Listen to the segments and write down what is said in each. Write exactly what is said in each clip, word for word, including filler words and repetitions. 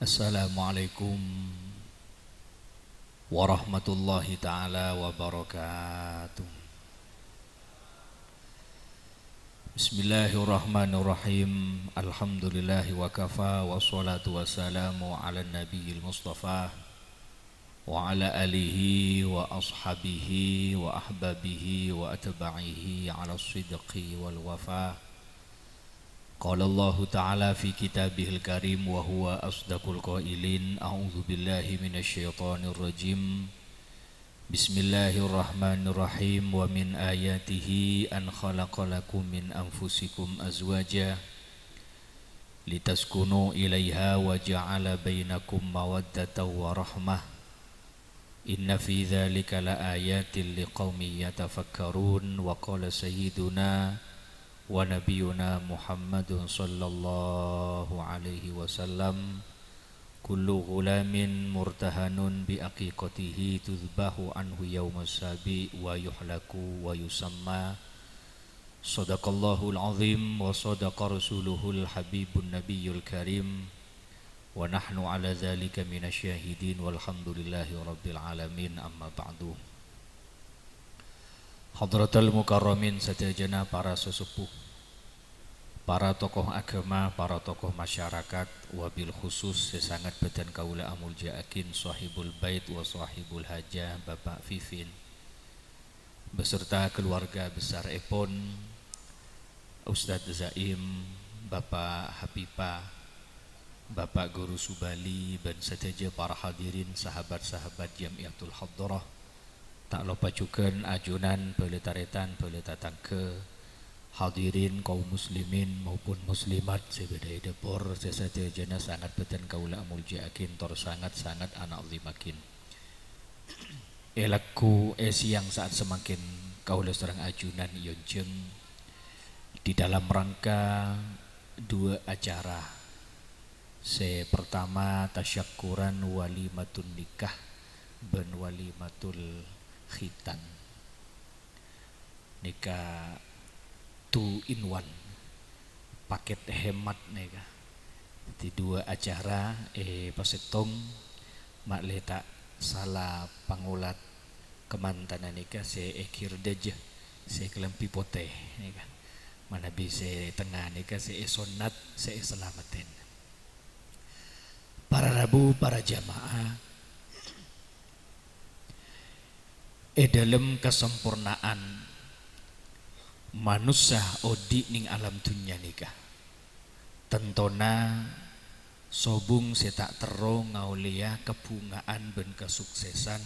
Assalamualaikum warahmatullahi taala wabarakatuh. Bismillahirrahmanirrahim. Alhamdulillahi wa kafa, wassalatu wassalamu ala nabiyil mustafa, wa ala alihi wa ashabihi wa ahbabihi wa atba'ihi ala sidqi wal wafa. Qala Allahu ta'ala fi kitabihil karim wa huwa asdaqul qailin, a'udzu billahi minasy syaithanir rajim. Bismillahirrahmanirrahim. Wa min ayatihi an khalaqa lakum min anfusikum azwaja litaskunu ilaiha wa ja'ala bainakum mawaddatan wa rahmah. Inna fi dzalika laayatil liqaumin yatafakkarun. Wa qala sayyiduna wa nabiyuna Muhammadun sallallahu alaihi wasallam, kullu ghulamin murtahanun bi aqiqatihi tudzbahu anhu yaumas sabi wa yuhlaku wa yusamma. Shadaqallahul azim wa shadaqa rasuluhul habibun nabiyul karim. Wa nahnu ala dzalika minasy syahidin walhamdulillahi rabbil alamin, amma ba'du. Hadratal mukarramin sadhâjâna para sesepuh, para tokoh agama, para tokoh masyarakat, wabil khusus sè sanget bâdhân kaulâ amoljâ'aghin, Shahibul Bait wa Shahibul Hajah, Bapak Vivin, beserta keluarga besar èpon, Ustadz Zaim, Bapak Hapipa, Bapak Guru Subali, bân sadhâjâ para hadirin, sahabat-sahabat Jamiyatul Hadrah. Ta' loppa jhughân ajunan, bhâlâ tarètan, bhâlâ tatangghâ, hadirin kaum muslimin maupun muslimat sè bâdâ è dâpor, sè sadhâjâna sanget bâdhân kaulâ amoljâ'aghin tor sanget-sanget ana'zimaghin. È lagghu è sèyang sa'at samangkèn kaulâ sareng ajunan èyonjhâng di dalam rangka dua acara. Sè partama, tasyakkuran walimatun nikah bân walimatul khitan. Nèka two in one, paket hemat nèka. Dhâddhi dua acara èpasèttong, ma'lè ta' sala pangolat kamantanna nèka sè è Girdhâjâ, sè kalambhi potè nèka. Manabi sè tengnga nèka sè èsonnat, sè èsalameddhin. Para rabu, para jamaah, è dhâlem kasampornaan manossa odi' neng alam dhunnya nèka, tantona sobung sè ta' terro ngaolèya kabhungaan bân kasuksesan,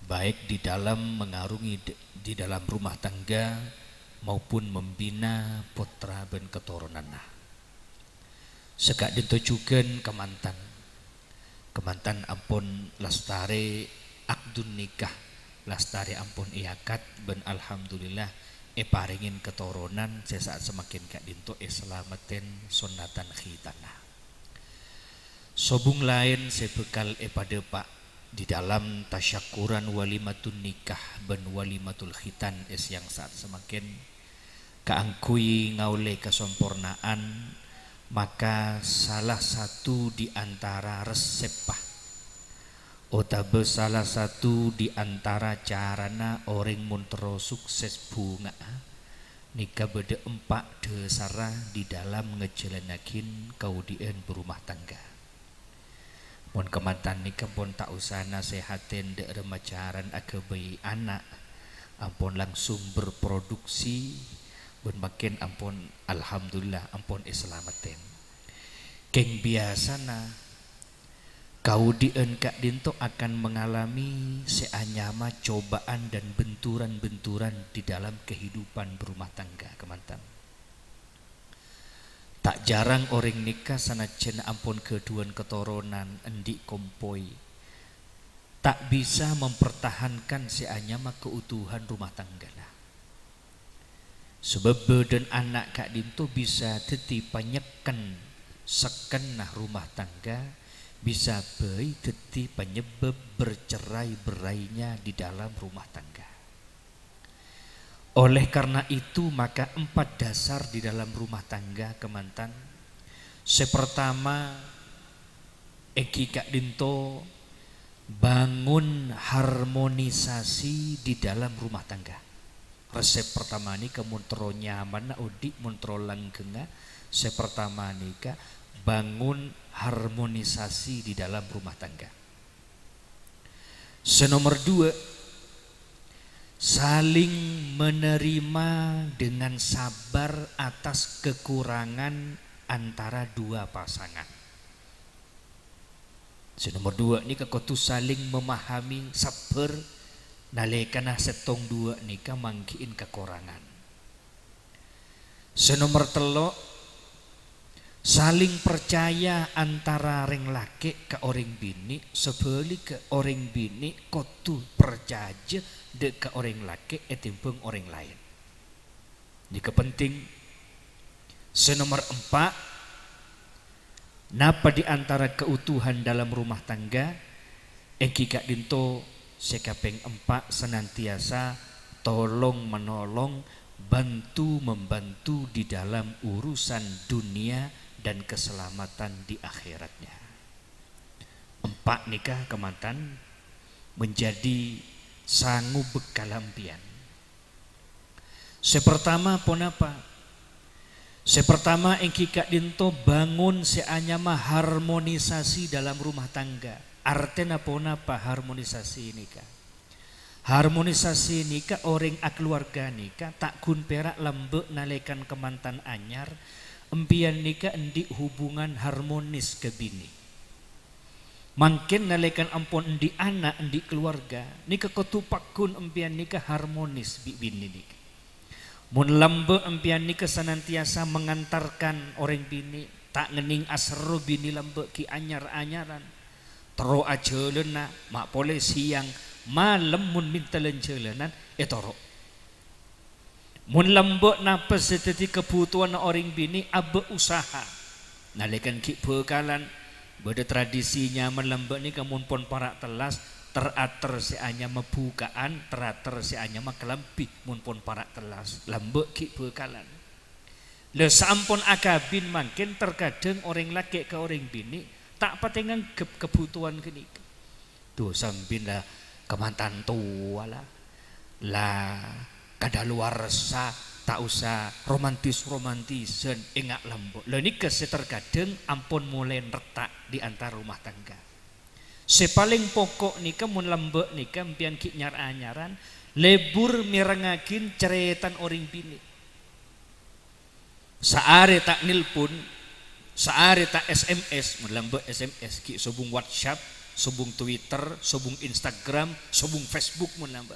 baik di dalam mengarungi d-, di dalam rumah tangga maupun membina pottra bân katoronanna. Saka'dhinto jhughân kamantan. Kamantan ampon lastarè akdun nikah, lastarè ampon èakad, bân alhamdulillah èparèngè katoronan sè sa'at samangkèn ka'dhinto èsalameddhin sonnatan khitanna. Sobung laèn sè bhâkal èpadhâpa' di dalam tasyakkuran walimatun nikah bân walimatul khitan è sèyang sa'at samangkèn, kaangghuy ngaollè kasampornaan, maka salah satu di antara reseppa, otabâ salah satu di antara carana orèng mon terro sukses bhunga'a, nèka bâdâ empa' dhâsarra di dalam ngajhâlannaghin kaodi'ân berumah tangga. Mon kamantan nèka pon ta' osa nasèhatè dâ' remma carana aghâbây ana', ampon langsung berproduksi, bân mangkèn ampon, alhamdulillah, ampon èsalameddhin. Kèng biyasana, kaodi'ân ka'dhinto akan mengalami sè anyama cobaan dan benturan-benturan di dalam kehidupan berumah tangga, kamantan. Ta' jhârâng orèng nèka sanajjhân ampon ghâdhuwân katoronan andi' kompoy, ta' bisa mempertahankan sè anyama keutuhan rumah tanggana. Sabâb bâdân ana' ka'dhinto bisa dhâddhi panyekken sekkenna rumah tangga, bisa bhâi dhâddhi panyebbhâb bercerai-berainya di dalam rumah tangga. Oleh karena itu, maka empat dasar di dalam rumah tangga, kamantan. Sè pertama, Èngghi ka'dinto bangun harmonisasi di dalam rumah tangga. Resep pertama nèka mon terro nyamanna odi', mon terro langgengnga, sè pertama nèka bangun harmonisasi di dalam rumah tangga. Sè nomor dua, saling menerima dengan sabar atas kekurangan antara dua pasangan. Sè nomor dua nèka kodhu saling memahami, sabbhâr, nalèkana sèttong dua nèka mangghi'in kakorangan. Sè nomor tello', saling percaya antara rèng lakè' ka orèng binè', sabhâligghâ orèng binè' kodhu parcajâ dâ' ka orèng lakè' ètèmbhâng orèng laèn. Nèka penting. Sè nomor empa', napa di antara keutuhan dalam rumah tangga? Èngghi ka'dinto sè kapèng empa' sanantiyasa tolong-menolong, bantu-membantu di dalam urusan dunia dan keselamatan di akhiratnya. Empa' nèka kamantan menjadi sangu bekkalan sampèyan. Sè pertama ponapa? Sè pertama èngghi ka'dinto bangun sè anyama harmonisasi dalam rumah tangga. Artèna ponapa harmonisasi nèka? Harmonisasi nèka orèng akaluwarga nèka ta' ghun pèra' lambâ' nalèkana kamantan anyar, empèyan nèka andi' hubungan harmonis ka binè. Mangkèn nalèkana ampon andi' ana', andi' kaluwarga, nèka kodhu pagghun empèyan nèka harmonis bi' binè nèka. Mon lambâ' empèyan nèka sanantiyasa mengantarkan orèng binè, ta' ngennèng aserro binè lambâ' ghi' anyar-anyaran. Terro ajhâlâna, ma' polè sèyang, malem mon mènta lan-jhâlânan, ètoro'. Mon lambâ' napa sè dhâddhi kabhutowanna orèng binè', abâ' usaha. Nalèkana ghi' bhâkalan, bâdâ tradisi nyamana lambâ' nèka mon pon para' tellas, ter-ater sè anyama buka'an, ter-ater sè anyama kalambhi, mon pon para' tellas, lambâ' ghi' bhâkalan. La, saampon akabin mangkèn, terkadang orèng lakè' ka orèng binè' ta' patè nganggep kabhutowan ghânèka. Duh, sambina la kamantan towa la, la kadaluwarsa, ta' osa romantis-romantisan, enga' lambâ'. La nèka sè terkadang ampon molaè nretta' di antara rumah tangga. Sè palèng poko' nèka mon lambâ' nèka empèyan ghi' nyar-anyaran, lebur mèrengngaghin carètana orèng binè'. Saarè ta' nelpon, saarè ta' S M S, mon lambâ' S M S, ghi' sobung WhatsApp, sobung Twitter, sobung Instagram, sobung Facebook, mon lambâ',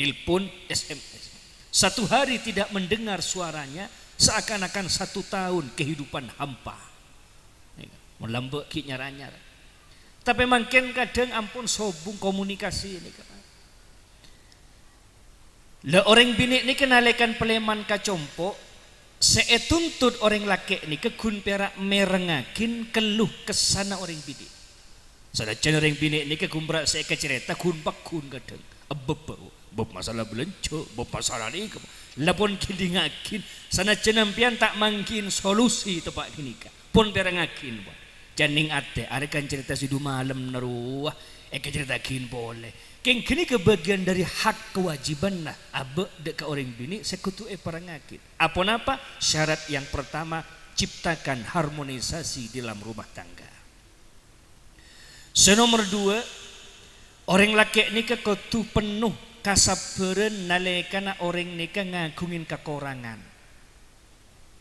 nelpon, S M S. Satu hari tidak mendengar suaranya, seakan-akan satu tahun kehidupan hampa. Mon lambâ' ghi' nyar-anyar. Tapè mangkèn kadhâng ampon sobung komunikasi nèka. La, orèng binè' nèka nalèkana palèman ka compo', sè ètuntut orèng lakè' nèka ghun pèra' mèrengngaghin kelluh kessana orèng binè'. Sanajjhân orèng binè' nèka ghun pèra' sè èkacarèta ghun-pagghun kadhâng. Ebbep, bab masalah bâlânjhâ, bab masalah nèka. La pon ghellingngaghin, sanajjhân empèyan ta' mangghi'in solusi teppa' ghânèka. Pon pèrengngaghin, pon. Jhâ' nèng atè, arè kan carèta sè du malem na rowa, èkacarèta'aghin polè. Kèng ghânèka bâgiyân dhâri hak kawâjibhânna abâ' dâ' ka orèng binè' sè kodhu èpèrengngaghin. Aponapa? Syarat yang pertama, ciptakan harmonisasi dalam rumah tangga. Sè nomor dua, orèng lakè' nèka kodhu penno kasabbhârân nalèkana orèng nèka ngaghungin kakorangan.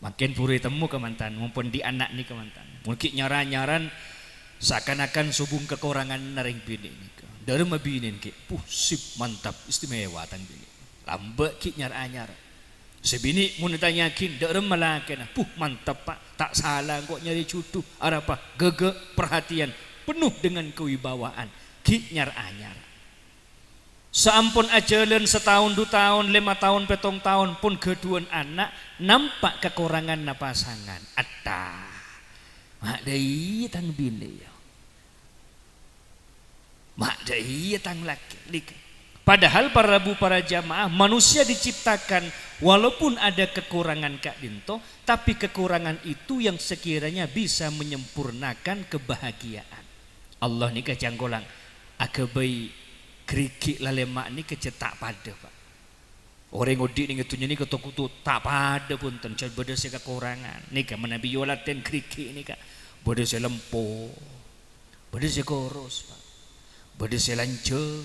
Mangkèn buru ètemmo kamantan, mon pon andi' ana' nèka kamantan. Mon ghi' nyar-anyaran, seakan-akan sobung kakoranganna rèng binè' nèka. Dhâremma binèna ghi', puh, sip, mantap, istimewa tang binè'. Lambâ' ghi' nyar-anyar. Sè binè' mon ètanya'aghin, dhâremma lakèna, puh, mantap, Pa', ta' sala engko' nyarè jhudhu. Arapa? Ghâghâ, perhatian, penuh dengan kewibawaan. Ghi' nyar-anyar. Saampon ajhâlân sataon, du taon, lèma taon, pèttong taon, pon ghâdhuwân ana', nampa' kakoranganna pasangan. Atta. Ma' dhâ' iyâ tang binè', yâ. Ma' dhâ' iyâ tang lakè', nèka. Padahal para rabu, para jamaah, manusia diciptakan walaupun ada kekurangan ka'dinto, tapi kekurangan itu yang sekiranya bisa menyempurnakan kebahagiaan. Allah nèka cangkolang aghâbây ghârighi' lalèma' nèka jhâ' ta' padâ, Pa'. Orèng odi' neng è dhunnya nèka to-, kodhu ta' padâ, bhunten, jhâ' bâdâ sè kakorangan. Nèka manabi èyolatèn ghârighi' nèka, bâdâ sè lempo, bâdâ sè koros, Pa'. Bâdâ sè lanjhâng,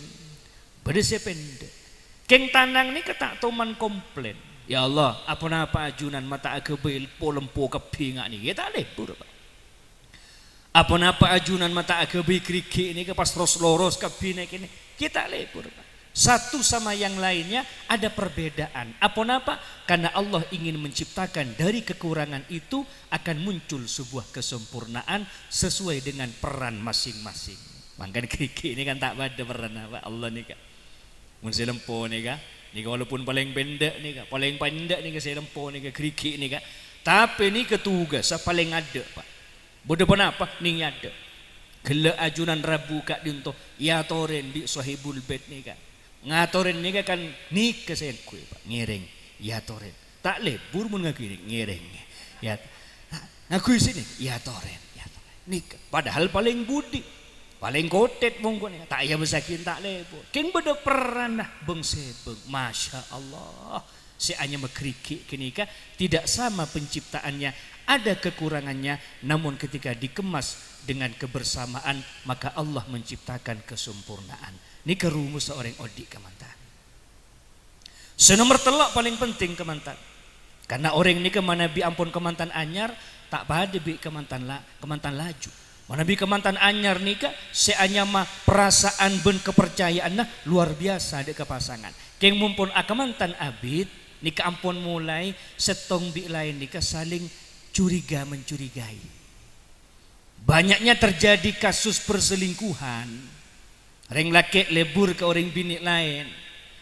bâdâ sè pèndhâ'. Kèng tanang nèka ta' toman komplain, "Ya Allah, aponapa ajunan ma' ta' aghâbây po-lempo kabbhi nga' nèka?" Iyâ ta' lebur, Pa'. "Aponapa ajunan ma' ta' aghâbây ghârighi' nèka pas ros-loros kabbhi nèka nè?" Iyâ ta' lebur, Pa'. Satu sama yang lainnya ada perbedaan. Aponapa? Karena Allah ingin menciptakan dari kekurangan itu akan muncul sebuah kesempurnaan sesuai dengan peran masing-masing. Mangkana ghârighi' nèka kan ta' padâ peranna, Pa', Allah nèka. Mon sè lempo nèka, nèka walaupun palèng pèndhâ' nèka, palèng pèndhâ' nèka sè lempo nèka, ghârighi' nèka, tapè nèka tugassa palèng adâ', Pa'. Bâdâ ponapa? Nèng è adâ'. Ghellâ' ajunan rabu ka'dinto èyatorè bi' Sohibul Bait nèka. Ngatorè nèka kan nèka sè ngangghuy, Pa', ngèrèng, èyatorè. Ta' lebur mon ngangghuy ngèrèng. Ya, ngangghuy sè nèka, èyatorè, èyatorè. Nèka, padahal palèng budi, palèng kothèt mongkona, ta' èyabâssaghi ta' lebur. Kèng bâdâ peranna bâng-sèbâng. Masya Allah. Sè anyama ghârighi' ghânèka tidak sama penciptaannya, ada kekurangannya, namun ketika dikemas dengan kebersamaan, maka Allah menciptakan kesempurnaan. Nèka rumussa orèng odi' kamantan. Sè nomer tello' palèng penting kamantan. Karna orèng nèka manabi ampon kamantan anyar, ta' padâ bi' kamantan la-, kamantan laju. Manabi kamantan anyar nèka sè anyama perasaan bân kaparcajâ'ânna luar biyasa dâ' ka pasangan. Kèng mon pon akamantan abit, nèka ampon molaè sèttong bi' laèn nèka saling curiga-mencurigai. Banyaknya terjadi kasus perselingkuhan. Rèng lakè' lebur ka orèng binè' laèn.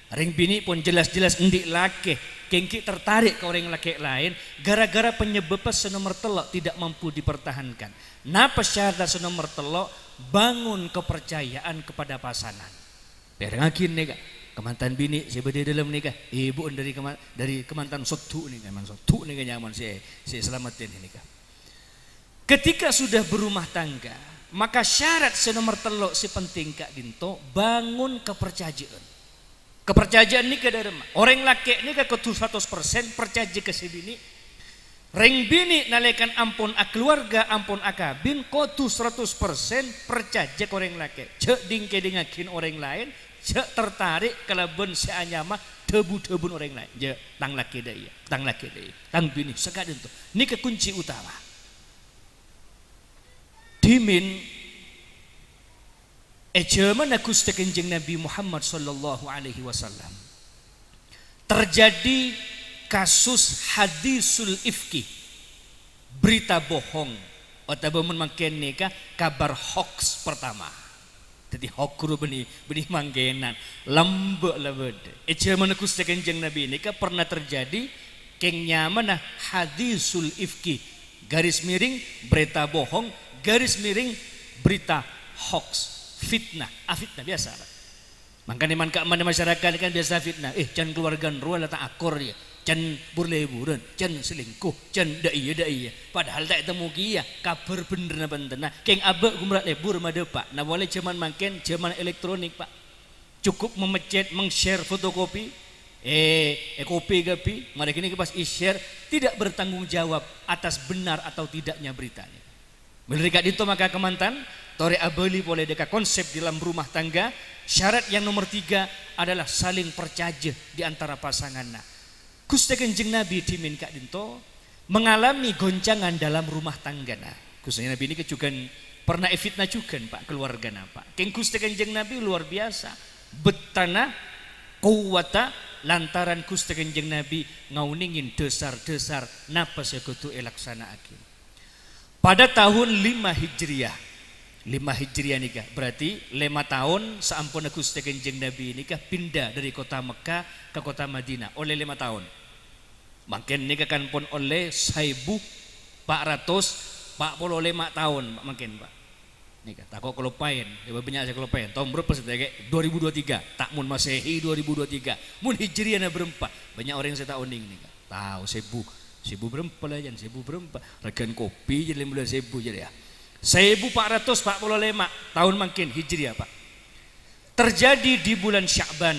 Rèng binè' pon jelas-jelas andi' lakè, kèng ghi' tertarik ka orèng lakè' laèn, gara-gara penyebabnya sè nomer tello' tidak mampu dipertahankan. Napa syarat sè nomer tello'? Bangun kepercayaan kepada pasangan. Èrèngngaghi nèka, kamantan binè' sè bâdâ è dâlem nèka, èbu'en dâri kama-, dâri kamantan sodhu nèka, man sodhu nèka nyaman sè, sè èsalameddhi nèka. Ketika sudah berumah tangga, maka syarat sè nomer tello' sè penting ka'dinto, bangun kaparcajâ'ân. Kaparcajâ'ân nèka dâremma? Orèng lakè' nèka kodhu saratos persen parcajâ ka sè binè'. Rèng binè' nalèkana ampon akalowarga, ampon akabin, kodhu saratos persen parcajâ ka orèng lakè'. Jhâ' ding-kèdingngaghin orèng laèn, jhâ' tertarik kalabân sè anyama dhâbu-dhâbuna orèng laèn. Jhâ', tang lakè' dâ' iyâ, tang lakè' dâ' iyâ, tang binè' saka'dinto. Nèka kunci utama. Dhimèn è jhâmanna Ghustè Kanjeng Nabi Muhammad sallallahu alaihi wasallam, terjadi kasus hadisul ifki, berita bohong, otabâ mon mangkèn nèka kabar hoaks pertama. Dhâddhi hoaks ghuru bânnè, bânnè mangkènan, lambâ' la bâdâ. È jhâmanna Ghustè Kanjeng Nabi nèka pernah terjadi kèng nyamana hadisul ifki, garis miring, berita bohong, garis miring, berita hoaks, fitnah, afitnah biyasa, Pak. Mangkana man-, ka'emmana masyarakat kan biyasa fitnah, "Eh, can kalowargan rowa la ta' akor, yâ. Can bur-leburan, can selingkuh, can dâ' iyâ, dâ' iyâ." Padahal ta' ètemmo kèya kabhâr bhendherra bhântèna. Kèng abâ' ghumra lebur madâpa'. Nah, polè jhâman mangkèn, jhâman elektronik, Pak. Cukup memencet, meng-share fotokopi, eh, èkopi kabbhi, marè ghânèka pas è-share, tidak bertanggung jawab atas benar atau tidaknya beritanya. Mèlè ka'dinto maka kamantan, torè abâli polè dâ' ka konsep dalam rumah tangga, syarat yang nomor tiga adalah saling parcajâ di antara pasanganna. Ghustè Kanjeng Nabi dhimèn ka'dinto mengalami goncangan dalam rumah tanggana. Ghustè Nabi nèka jhughân pernah èfitnah jhughân, Pak, kalowargana, Pak. Kèng Ghustè Kanjeng Nabi luar biasa. Bettana, kowata, lantaran Ghustè Kanjeng Nabi ngaonèngè dhâsar-dhâsar napa sè kodhu èlaksana'aghi. Pada tahun lima Hijriah. Lima Hijriah nèka, berarti lèma taon saamponna Ghustè Kanjeng Nabi nèka pinda dâri kottha Mekkah ka kottha Madinah, ollè lèma taon. Mangkèn nèka kan pon ollè saèbu pa' ratos pa' polo lèma taon, Pak, mangkèn, Pak. Nèka, tako' kaloppaèn, ya, bânnya' sè kaloppaèn. Taon bârâmpa sè ètèkè'? Dua ribu dua tiga. Ta' mon Masehi dua ribu dua tiga. Mon Hijriahna bârâmpa? Bânnya' orèng sè ta' onèng nèka. Tao, saèbu. Saèbu bârâmpa la, jân saèbu bârâmpa. Règhân kopi jân lèma bellâs èbu jân, ya. Saèbu pa' ratos pa' polo lèma' taon mangkèn Hijriyah, Pak. Terjadi di bulan Sya'ban.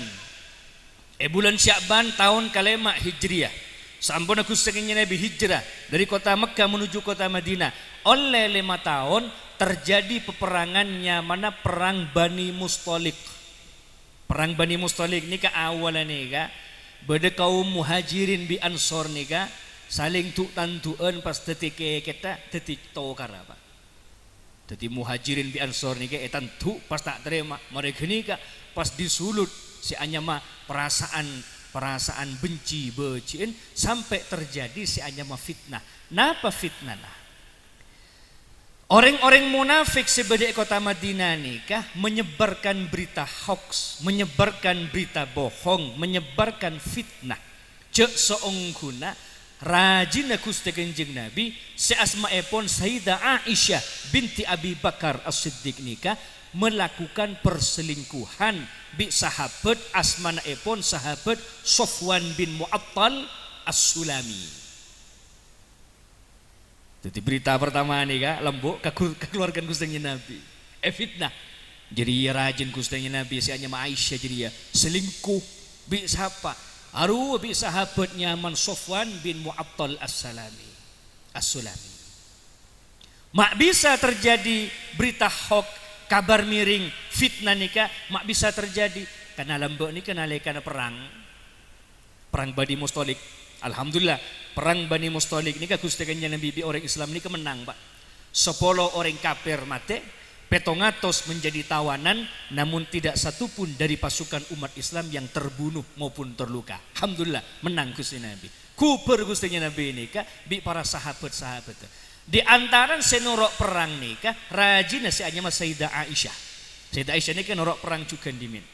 Eh, bulan Sya'ban taon kalèma' Hijriyah. Saamponna Ghustè Kanjeng Nabi hijrah dari kota Mekkah menuju kota Madinah. Ollè lèma taon terjadi peperangan nyamana Perang Bani Mustaliq. Perang Bani Mustaliq nèka awwalla nèka bâdâ kaum Muhajirin bi' Ansor nèka salèng du'-tandu'ân pas dhâddhi kèkètta, dhâddhi tokara, Pak. Dhâddhi Muhajirin bi' Ansor nèka ètandu' pas ta' tarèma, marè ghânèka pas disulut sè anyama perasaan, perasaan benci bâji'ân sampè' terjadi sè anyama fitnah. Napa fitnana? Orèng-orèng monafik sè bâdâ è kota Madinah nèka menyebarkan berita hoaks, menyebarkan berita bohong, menyebarkan fitnah. Jâ' saongghuna rajina Ghustè Kanjeng Nabi sè asmaèpon Sayyidah Aisyah binti Abi Bakar As-Siddiq nèka melakukan perselingkuhan bi' sahabat asmanaèpon sahabat Sofwan bin Mu'attal As-Sulami. Dhâddhi, berita pertama nèka lambâ' ka gu-, ka kaluwargana Ghustè Kanjeng Nabi. Èfitnah. Jârèya rajina Ghustè Kanjeng Nabi sè anyama Aisyah jârèya selingkuh bi' sapa? Arowa bi' sahabat nyamana Sofwan bin Mu'attal As-Salami. As-Sulami. Ma' bisa terjadi berita hoaks, kabar miring, fitnah nèka ma' bisa terjadi. Karana lambâ' nèka nalèkana perang. Perang Bani Mustaliq. Alhamdulillah, perang Bani Mustaliq nèka Ghustè Kanjeng Nabi bi' orèng Islam nèka mennang, Pak. Sapolo orèng kafir matè, pètto ngatos menjadi tawanan, namun tidak satu pun dari pasukan umat Islam yang terbunuh maupun terluka. Alhamdulillah, mennang Ghustè Nabi. Ghubâr Ghustè Nabi nèka bi' para sahabat-sahabat. Di antarana sè noro' perang nèka, rajina sè anyama Sayyidah Aisyah. Sayyidah Aisyah nèka noro' perang jhughân dhimèn.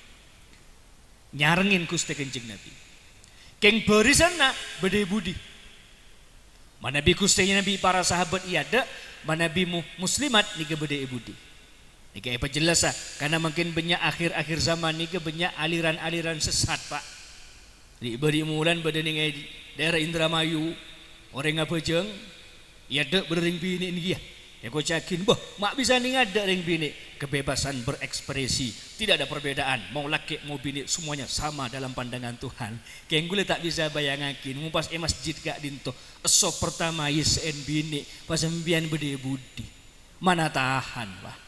Nyarèngè Ghustè Kanjeng Nabi. Kèng bârisanna bâdâ è budi? Manabi Ghustè Nabi para sahabat è adâ', manabi mu-, muslimat nèka bâdâ è budi? Nèka èpajellasa, karana mangkèn bânnya' akhir-akhir zaman nèka bânnya' aliran-aliran sesat, Pak. Ri'-bâri' molan bâdâ nèng è daerah Indramayu, orèng abhâjâng, È adâ' bâdâ rèng binè' nèkèya. Èkoca'aghin, "Bâh, ma' bisa nèng adâ' rèng binè'? Kebebasan berekspresi, tidak ada perbedaan. Mau lakè', mau binè', semuanya sama dalam pandangan Tuhan." Kèng ghulâ ta' bisa bâjângaghi, mon pas è masjid ka'dinto, esso pertama èssè'è binè', pas sampèyan bâdâ è budi? Mana tahan, Pak.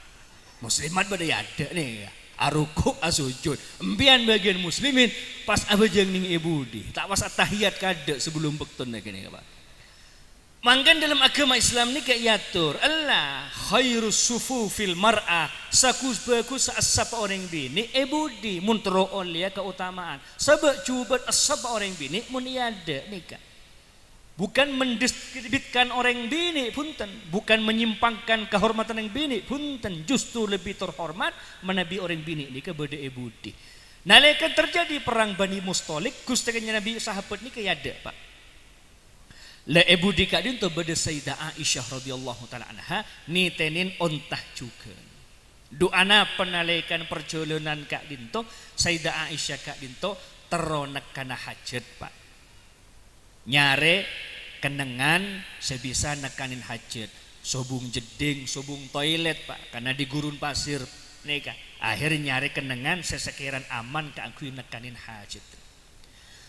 Muslimat bâdâ è adâ' nèka. Aruku', asojud. Empèyan bâgiyân muslimin, pas abhâjâng nèng è budi? Ta' pas attahiyat ka'dâ' sabellunna bâktona kènè, Pak. Mangkèn dâlem aghâma Islam nèka èator, ella, khairus sufufil mar'ah, saghus-bhâghus assappa orèng binè' è budi, mon terro ollèya kaotamaan. Sabâ' jhubât assappa orèng binè' mon è adâ' nèka. Bukan mendiskreditkan orèng binè', bhunten. Bukan menyimpangkan kehormatan orèng binè', bhunten. Justru lebbi terhormat manabi orèng binè' nèka bâdâ è budi. Nalèka terjadi perang Bani Mustaliq, Ghustè Kanjeng Nabi sahabat nèka è adâ', Pak. La è budi ka'dinto bâdâ Sayyidah Aisyah radhiyallahu ta'ala anha nètènè onta jhughân. Du'ana panalèkana parjhâlânan ka'dinto, Sayyidah Aisyah ka'dinto terro nekkana hajat, Pak. Nyarè kennengngan sè bisa nekkanè hajat, sobung jeddhing, sobung toilet, Pak, karana di gurun pasir nèka. Akhèr nyarè kennengngan sè sakèran aman kaangghuy nekkanè hajat.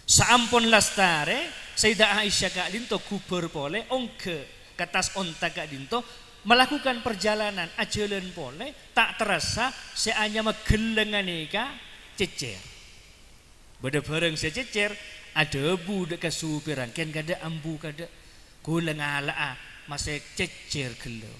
Saampon lastarè, Sayyidah Aisyah ka'dinto ghubâr polè ongghâ ka attas onta ka'dinto, melakukan perjalanan, ajhâlân polè, ta' terrassa sè anyama ghellângnga nèka cècèr. Bâdâ bhârâng sè cècèr, adhâbu dâ' ka supèrra, "Kèng kadâ' ambu kadâ', ghulâ ngala'a masè cècèr ghellâng."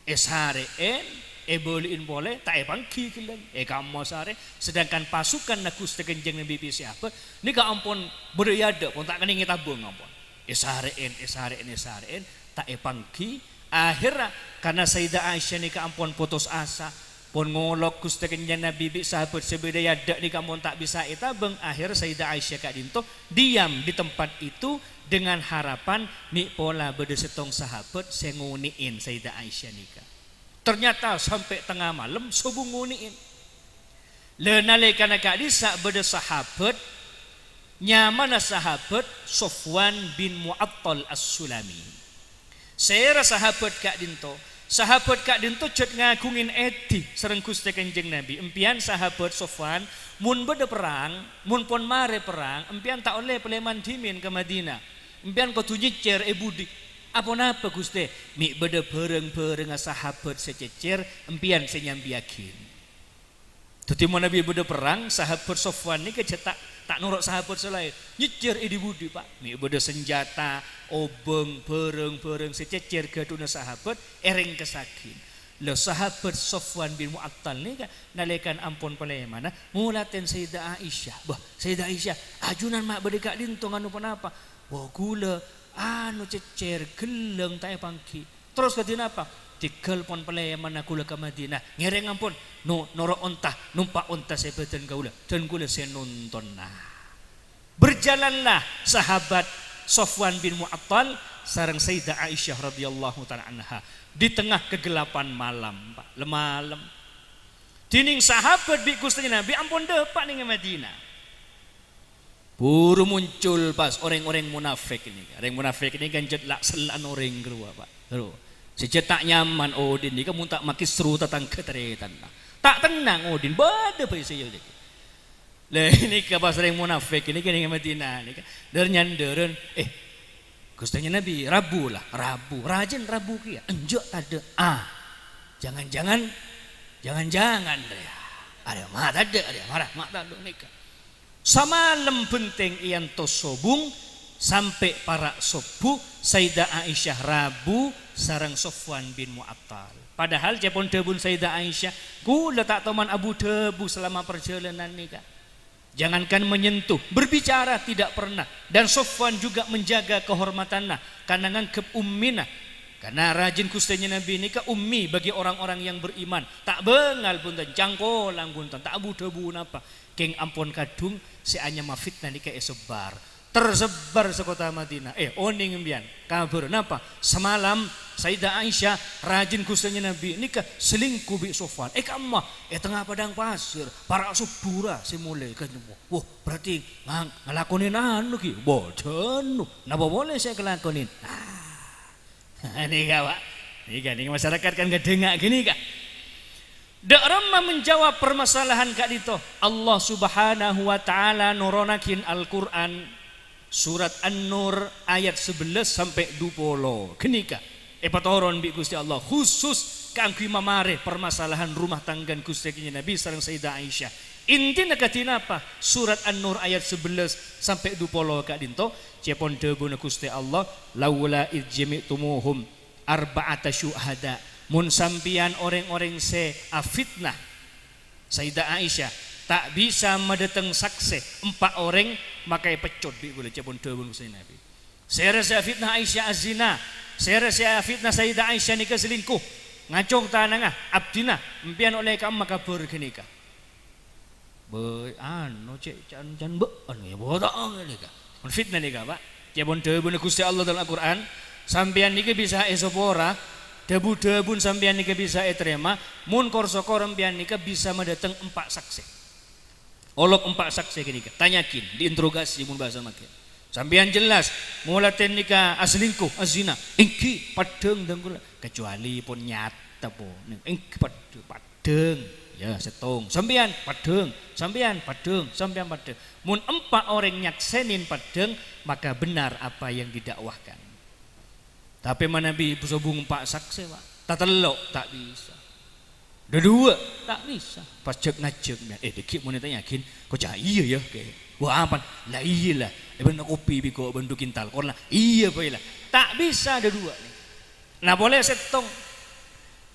Èsarè'è, èbâli'i polè, ta' èpangghi ghellâng, èkamma sarè, sedangkan pasukanna Ghustè Kanjeng Nabi bi' sahabat nèka ampon bâdâ è adâ', pon ta' kennèng ètabâng ampon. Èsarè'è, èsarè'è, èsarè'è, ta' èpangghi. Akhèrra, karana Sayyidah Aisyah nèka ampon potos asa, pon ngolok Ghustè Kanjeng Nabi bi' sahabat sè bâdâ è adâ' nèka ampon ta' bisa ètabâng, akhèrra Sayyidah Aisyah ka'dinto diam di tempat itu dengan harapan mè' pola bâdâ sèttong sahabat sè ngonè'è Sayyidah Aisyah nèka. Ternyata sampè' tengnga malem sobung ngonè'è. La, nalèkana ka'dissa' bâdâ sahabat, nyamana sahabat Sofwan bin Mu'attal As-Sulami. Sèra sahabat ka'dinto, Sahabat ka'dinto jhât ngaghungè èdhi sareng Ghustè Kanjeng Nabi. Empèyan sahabat Sofwan, mon bâdâ perrang, mon pon marè perrang, empèyan ta' ollè palèman dhimèn ka Madinah. Empèyan kodhu nyèccèr è budi. Aponapa, Ghustè? Mè' bâdâ bhârâng-bhârângnga sahabat sè cèccèr, empèyan sè nyambiyaghi. Dhâddhi mon Nabi bâdâ perrang, sahabat Sofwan nèka jhâ' ta', ta' noro' sahabat sè laèn. Nyèccèr è dhi-budhi, Pa'. Mè' bâdâ sanjhâta, obâng, bhârâng-bhârâng sè cèccèr ghâdhuwânna sahabat, èrèngkessaghi. Lha, sahabat Sofwan bin Mu'attal nèka nalèkana ampon palèmana, ngolatèn Sayyidah Aisyah. Bâh, Sayyidah Aisyah, ajunan ma' bâdâ ka'dinto nganu ponapa? Wah, ghulâ, anu, cèccèr, ghellâng ta' èpangghi. Terros kadhi napa? Tèghâl pon palèmana ghulâ ka Madinah. Ngèrèng ampon, no-, noro' onta, nompa' onta sè bâdân kaulâ, dân ghulâ sè nontonna. Berjalanlah sahabat Sofwan bin Mu'attal sareng Sayyidah Aisyah radhiyallahu ta'ala anha di tengah kegelapan malam, Pa', lem-malem. Dhinèng sahabat bi' Ghustè Nabi ampon dâpa' nèng Madinah. Buru muncul pas orèng-orèng munafik nèka. Orèng munafik nèka kan jhât la'-sella'an orèng rowa, Pa'. Rowa. Sè jhât ta' nyaman odi'na nèka mon ta' makèsru tatangghâ tarètanna. Ta' tennang odi'na, bâdâ bhâi sè nèka. Lha, nèka pas orèng munafik nèka nèng Madinah nèka. Dâr-nyandârân, "Eh, Ghustèna Nabi, rabu la, rabu. Rajâna rabu kèya?" "Enjâ', tadâ'." "Ah, jangan-jangan, jangan-jangan, rèya. Arèya ma' tadâ', arèya mara ma' tadâ' nèka." Samalem bhenteng èantos sobung, sampè' para' sobbhu, Sayyidah Aisyah rabu sareng Sofwan bin Mu'attal. Padahal ca'èpon dhâbuna Sayyidah Aisyah, "Ghulâ ta' toman abu-dhâbu selama perjalanan nèka. Jangankan menyentuh, berbicara tidak pernah. Dan Sofwan juga menjaga kehormatanna, karena nganggep ummina." Karena rajin Ghustèna Nabi nèka ummi bagi orang-orang yang beriman. Ta' bângal bhunten, cangkolang bhunten, ta' abu-dhâbu napa. Kèng ampon kadhung sè anyama fitnah nèka èsebbhâr. Tersebbhâr sakottha Madinah. Eh, onèng empèyan kabhâr napa? Semalam Sayyidah Aisyah, rajin Ghustèna Nabi nèka selingkuh bi' Sofwan. È kamma, è tengnga padang pasir, para' sobbhu ra sè molè ka nemmo. Wah, berarti ngang-, ngalakonè anu ghi? Bâdâna. Napa polè sè èkalakonè? Nah. Nèka, Pa'. Nèka, nèka masyarakat kan ngadhingngaghi nèka. Dâ' remma menjawab permasalahan ka'dinto, Allah Subhanahu wa Ta'ala noronaghin Al-Qur'an, surat An-Nur ayat sabellâs sampè' dupolo. Ghânèka èpatoron bi' Ghustè Allah khusus kaangghuy mamarè permasalahan rumah tanggan Ghustè Kanjeng Nabi sareng Sayyidah Aisyah. Intina kadhi napa surat An-Nur ayat sabellâs sampè' dupolo ka'dinto? Ca'èpon dhâbuna Ghustè Allah, "Laula idh jami'tumuhum arba'ata syuhada." Mon sampèyan orèng-orèng sè afitnah Sayyidah Aisyah, ta' bisa madâteng saksè empa' orèng, maka èpeccot bi' ghulâ, ca'èpon dhâbuna Ghustè Nabi. Sèra sè afitnah Aisyah az-zina, sèra sè afitnah Sayyidah Aisyah nèka selingkuh, ngacong tanangnga, abdhina, empèyan ollè ka'emma kabhâr ghânèka. Bâi, anu, cè', can-, can bâ-, anu, ya, bâ' ta' anu nèka. Mon fitnah nèka, Pa'. Ca'èpon dhâbuna Ghustè Allah dâlem Al-Qur'an, "Sampèyan nèka bisa èsapora, dhâbu-dhâbuna sampèyan nèka bisa ètarèma, mon kor-sokor sampèyan nèka bisa madâteng empa' saksè." Olok empa' saksè ghânèka, tanyaghin, diinterogasi mon bhâsa makè. Sampèyan jelas, ngolatèn nèka aselingkuh, azina, èngghi, paddhâng dhâng ghulâ, kecuali pon nyata, pon, èngghi, paddhâng, pad-, dhâng, ya, sèttong. Sampèyan, paddhâng. Sampèyan, paddhâng. Sampèyan, paddhâng. Mon empa' orèng nyaksènè paddhâng, maka benar apa yang didakwahkan. Tapè manabi sobung empa' saksè, Pa'. Tatello', ta' bisa. Dâduwâ', ta' bisa. Pas jhâk-ngajhâk, eh, dhâggi' mon ètanyaghin, koca' iyâ, ya, kè. Wah, apa? La iyâ, la. È bânnè kopi bi' ko' bân du kintal, kor la. Iyâ, bhâi, la. Ta' bisa dâduwâ'. Nah, polè sèttong.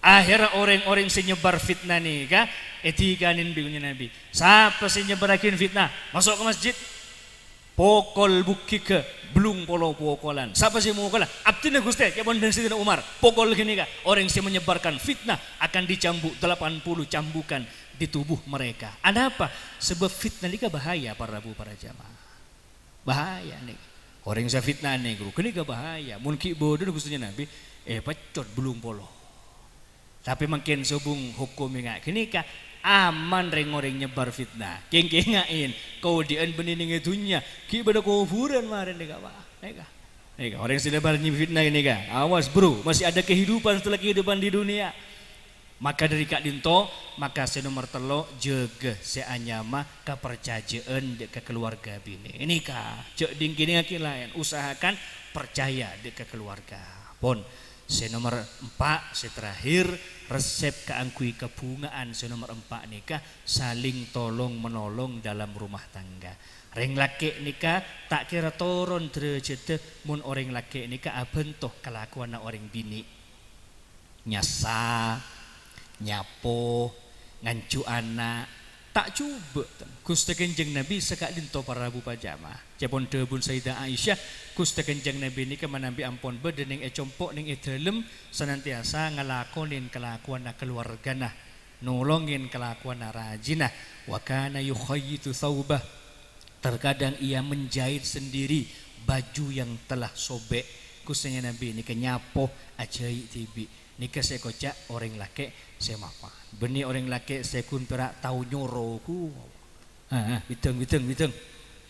Akhèrra orèng-orèng sè nyebbhâr fitnah nèka èdhikanè bi' Nabi. Sapa sè nyebbhârraghin fitnah, maso' ka masjid. Pokol bukkighâ, bellung polo pokolan. Sapa sè mokola? Abdhina Ghustè, ca'èpon dâ' Sayyidina Umar. Pokol ghânèka, orèng sè menyebarkan fitnah akan dicambuk delapan puluh cambukan di tubuh mereka. Anapa? Sabâb fitnah nèka bahaya, para rabu, para jamaah. Bahaya nèka. Orèng sè fitnah nèka, ghânèka bahaya. Mon ghi' bâdâna Ghustè Nabi, èpeccot bellung polo. Tapè mangkèn sobung hokom ènga' ghânèka, aman rèng-orèng nyebbhâr fitnah. Kèng-kènga'è, kaodi'ân bânnè nèng è dhunnya, ghi' bâdâ kobhurân marèn nèka, Pa'. Nèka. Nèka, orèng sè nèbâr nyèbâ fitnah nèka. Awas, bro, masih ada kehidupan setelah kehidupan di dunia. Maka dhâri ka'dinto, maka sè nomer tello', jâgâ sè anyama kaparcajâ'ân dâ' ka kaluwarga binè'. Nèka, jhâ' dhing-kèdhingngaghi laèn, usahakan percaya dâ' ka kaluwarga. Pon, sè nomer empa', sè terakhir, resep kaangghuy kabhunga'an sè nomer empa' nèka, saling tolong-menolong dalam rumah tangga. Rèng lakè' nèka ta' kèra toron dârâjhâddhâ mon orèng lakè' nèka abhânto kalakowanna orèng binè'. Nyassa, nyapo, nganju ana', ta' jhubâ', ten. Ghustè Kanjeng Nabi saka'dinto para rabu pajama. Ca'èpon dhâbuna Sayyidah Aisyah, Ghustè Kanjeng Nabi nèka manabi ampon bâdâ nèng è compo' nèng è dâlem, sanantiyasa ngalakonè kalakowanna kaluwargana, nolongè kalakowanna rajina. Wa kana yukhayyitu tsaubah. Terkadang ia menjahit sendiri baju yang telah sobek. Ghustè Nabi nèka nyapo ajhâi' dhibi'. Nèka sè èkoca' orèng lakè' sè mapan. Bânnè orèng lakè' sè ghun pèra' tao nyoro, ghu. Ah, ah, bidâng, bidâng, bidâng.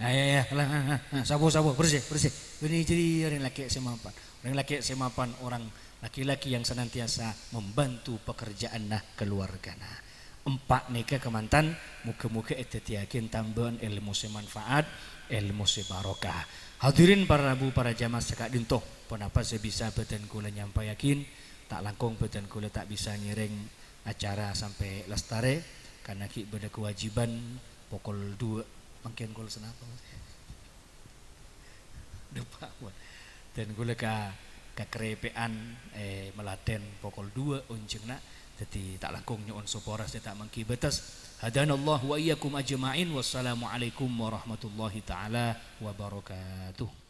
Ah, ya, ya, lah, ah, ah, ah, sapo, sapo, bersih, bersih. Bânnè jârèya orèng lakè' sè mapan. Orèng lakè' sè mapan, orang laki-laki yang senantiasa membantu pekerjaanna kaluwargana. Empa' nèka kamantan, moghâ-moghâ èdhâddhiyâghi tambâ'ân èlmo sè manfaat, èlmo sè barokah. Hadirin para rabu, para jamaah saka'dinto, ponapa sè bisa bhâdhân kaulâ nyampayaghi? Ta' langkong bhâdhân kaulâ ta' bisa ngèrèng acara sampè' lastarè, karna ghi' bâdâ kewajiban pokol dua. Mangkèn kol sanapa, Mas? Dâpa', Mas. Dan kaulâ ka, kakarèpè'an, eh, malatèn pokol dua onjhângnga. Dhâddhi ta' langkong nyo'on sapora sè ta' mangghi bâtes. Hadanallahu wa iyyakum ajma'in. Wassalamualaikum warahmatullahi ta'ala wabarakatuh.